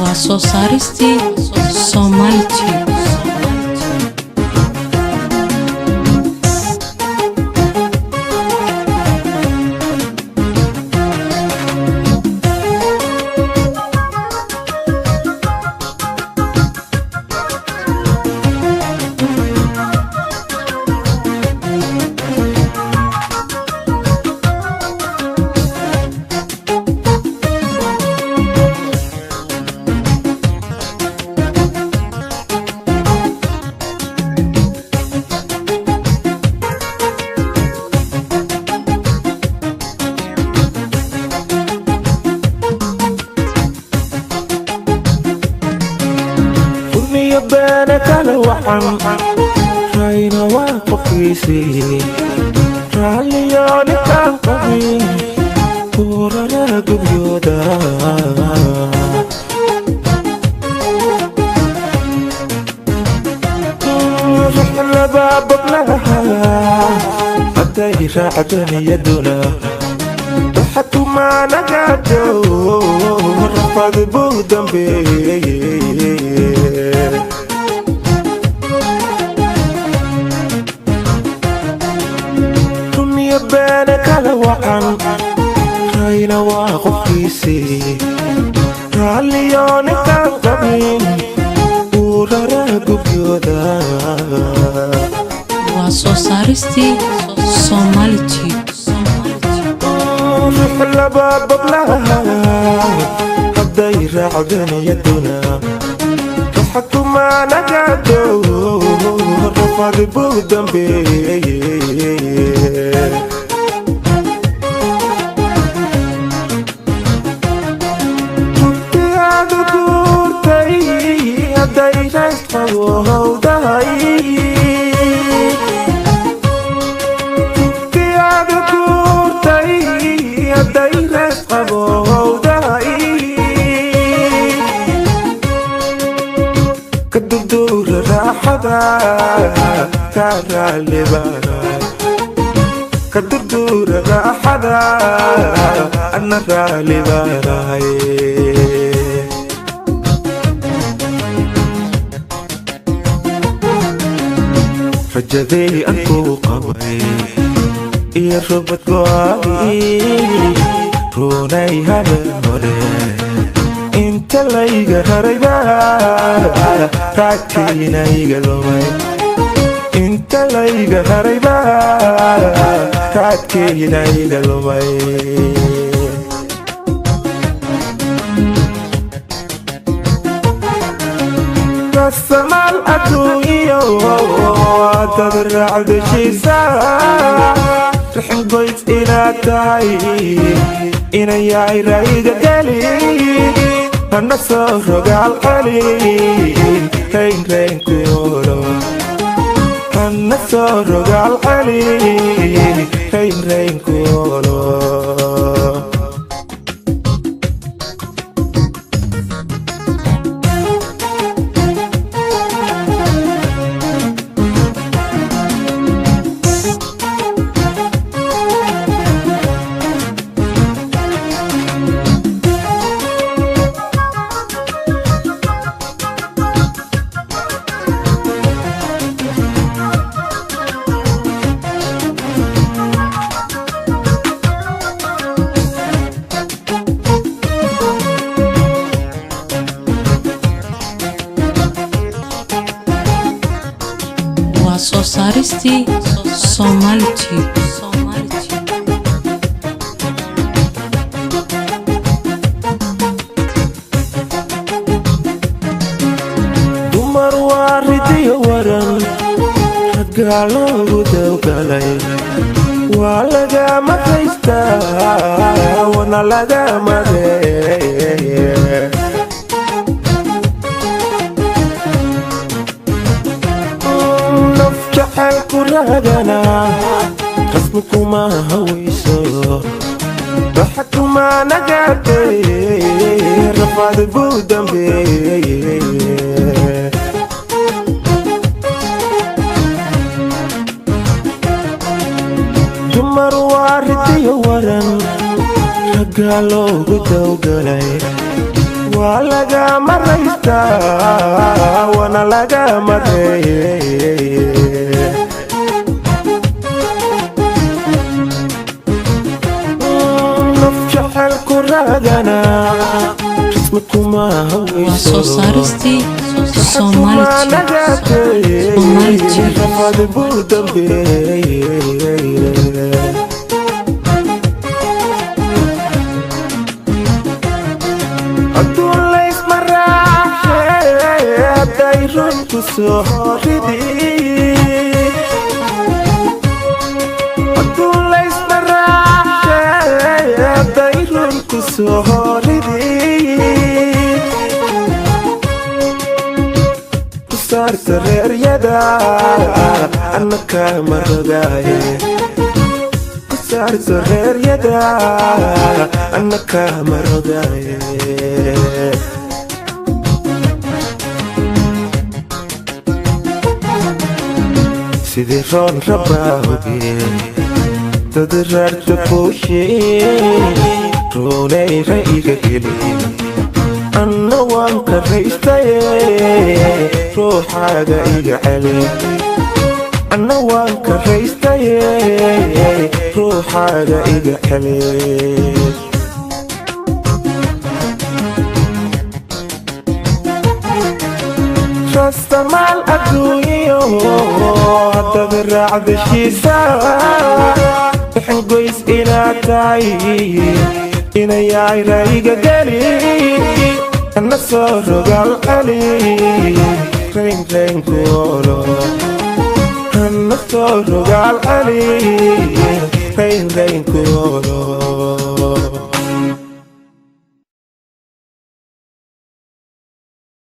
Waa soo saaristii Somali Tube. Furniyo beene kale waxan rayna waa qofkiisii, raalliyo ninkaan qabin buurana gubyooda. Ruux laba boglaha hadday raacdo niyaduna waxatumaanagaado, rafad buu dambeeye. Runiyo beene kala wacan rayna waa qofkiisii, raalliyo ninkaan qabin uurara gubyooda. Waa soo saaristii Somali Tube. Ruux laba boglaha hadday raacdo niyaduna raxakumaanagaado, rafad buu dambeeye. Rugtigaadu guurtay hadday raysqabowdahay, rugtigaadu guurtay hadday raysqabowdahay, ka durduura raaxada ka raalibana, ka durduura raaxada adna raali baanahay. Rajadii aan kuu qabay iyo rubad go'aagii runay habeen hore inta layga rarayba raagtiina iga lumay, inta layga rarayba raagtiina iga lumay. Kasamaal adduunyo dad raacdashiisa, rixin goys inaad tahay inayay rayga geli, hana soo rogaal celi rayn raynkuolo, hana soo rogaal celi rayn raynkuolo. Waa soo saaristii Somali Tube. Dumar waa ridiyo waran, raggaa loogu dawgalay, waa lagama haystaa wana lagamadee. Naf jacayl ku raagana rasmi kuma hawayso, waxa kuma nagaatay, rafaad buu dambeeye. Dumar waa ridiyo waran, raggaa loogu dawgalay, Waa laga maraystaa, waana laga mareeye. Naf jecel ku raagana rasmi kuma Waa soo haweyso. saaristii Somali Tube. Somali Tube. Rafaad buu dambeeye. Hadduu laysma raaxee, hadday runtu soo ridi. Hadduu laysma raaxee, hadday runtu soo ridi. Saarta reeryada anna kama rogaaye. Ku saarta reeryada anna kama rogaaye. Sidii roon rabaahoge dad raarta buushee, ruunayra iga geli, anna waan karaystaye, ruuxaaga iga celi. Anna waan karaystaye, ruuxaaga iga celi. Rastamaal adduunyo haddaad raacdashiisa, bixingoys inaad tahay inayayra iga geli, ana soo rogaal celi, raynraynkuolo. Ana soo rogaal celi, raynraynkuolo.